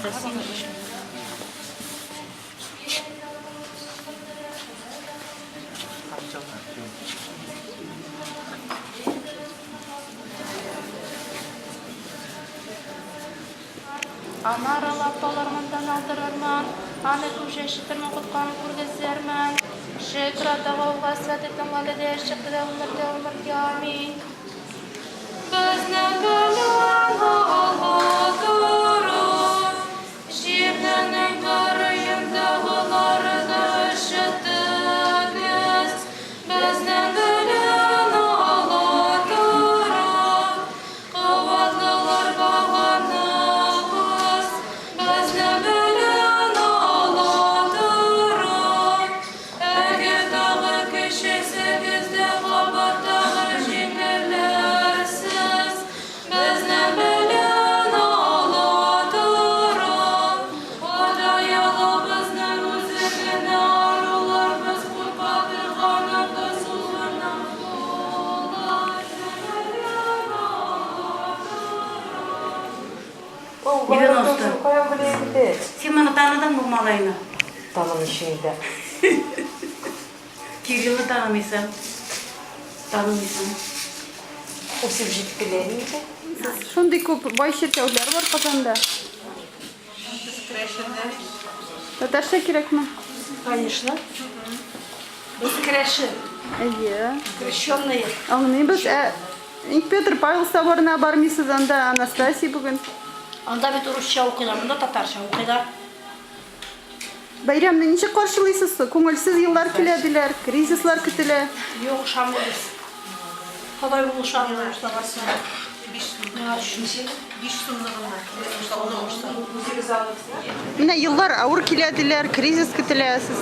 Анастасия. Аны аралап алырмын, алдырырмын, аны күп җәшетермен, коткарып күргезермен. Шөкер Атага, Улга, Святой Тәнга, әле дә, яшьчәктә дә, гомердә гомергә. Аминь. Безнең белән Алла тору, җирнең иң кырыендагылары да ишетегез. Безнең белән Алла тору, куәтлеләр багыныгыз. Безнең белән Алла тору, әгәр тагы көчәйсәгез дә, кабат тагы җиңелерсез. Безнең белән Алла тору, Ходай Аллабызның үзе генә аруларбыз, курка торганыбыз ул гына булыр. Безнең белән Алла тору. 90. Каян белә инде? Син моны таныдыңмы, бу малайны? Танымыйча инде. Кириллны танымыйсың. Танымыйсың. Үсеп җиттеләр инде. Шундый күп бай чиркәүләр бар Казанда. Татарча кирәкме? Конечно. Без керәшен. Әйе. Крещенные. Аңлыйбыз. Ә Петр Павел соборына бармыйсыз анда, Анастасий бүген. Анда бит урысча укыйлар, монда татарча укыйлар. Бәйрәмне ничек каршылыйсыз соң? Күңелсез еллар килә диләр, кризислар көтелә. Юк, ышанмыйбыз. Ходай булыша, булыша барсын. Менә еллар авыр килә диләр, кризис көтелә. Сез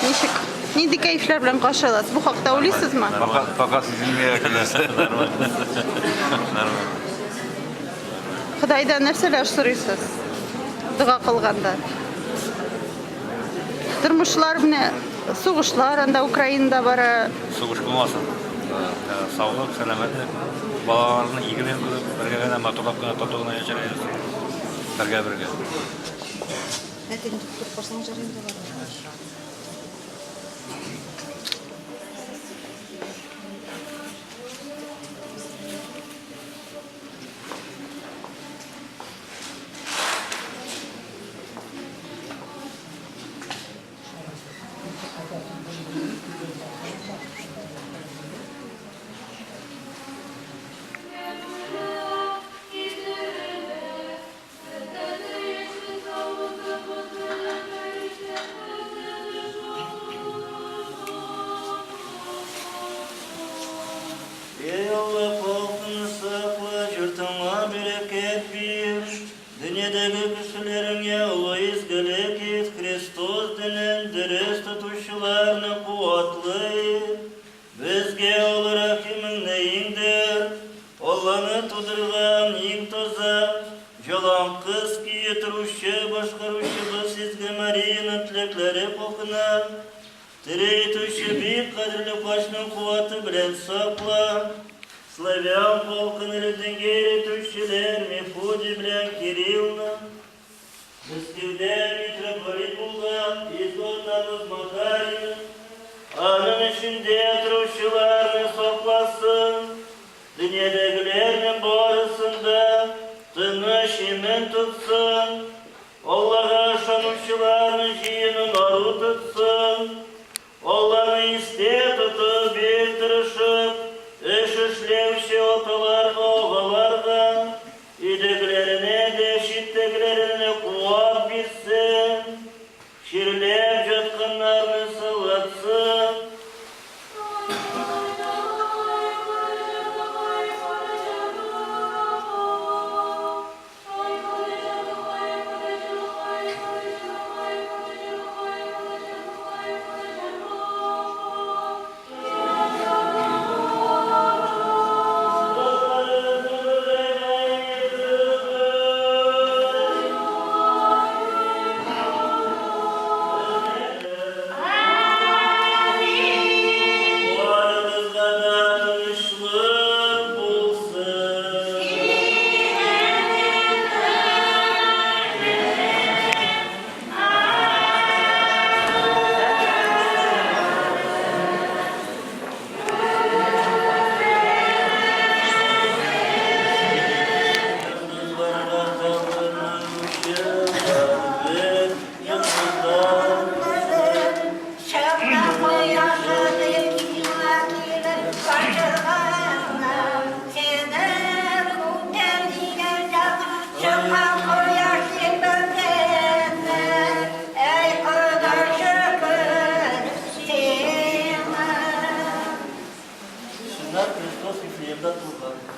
ничек, нинди кәефләр белән каршы аласыз? Бу хакта уйлыйсызмы? Пока, пока сизелми кризис. Нормально. Ходайдан нәрсәләр сорыйсыз? Дога кылганда. Тормышлар менә сугышлар анда Украинада бара. Сугыш булмасын. Саулык, сәламәтлек, балаларның игелеген күреп, бергә генә матурлап кына, тату гына яшәргә язсын. Бергә-бергә. Әтине тоттырып барсаң җар инде аларны. Ey Алла, халкыңны сакла, җортыңа бәрәкәт бир. Дөньядагы кешеләреңә олы изгелек ит, Христос динен дөрес тотучыларны куатлы ит. Безгә олы рәхимеңне иңдер. Алланы тудырган иң таза, яланкыз көе торучы башкаручыбыз Изге Марияның теләкләре хакына, тере итүче бик кадерле хачның куәте белән сакла. Славян халкын эре дингә өйрәтүчеләр Мефодий белән Кириллны, Мәскәүдә митрополит булган изге атабыз Макарийны, аның эчендә торучыларны сакласын, дөньядагыларның барысын да тыныч имин тотсын, Аллага ышанучыларның җыенын ару тотсын, Алланы истә тотып, бик тырышып, эш эшләүче аталарга, агаларга, өйдәгеләренә дә, читтәгеләренә дә куәт бирсен, чирләп жатканнарны савытсын. Чынлап Христос Вифлеемда туган.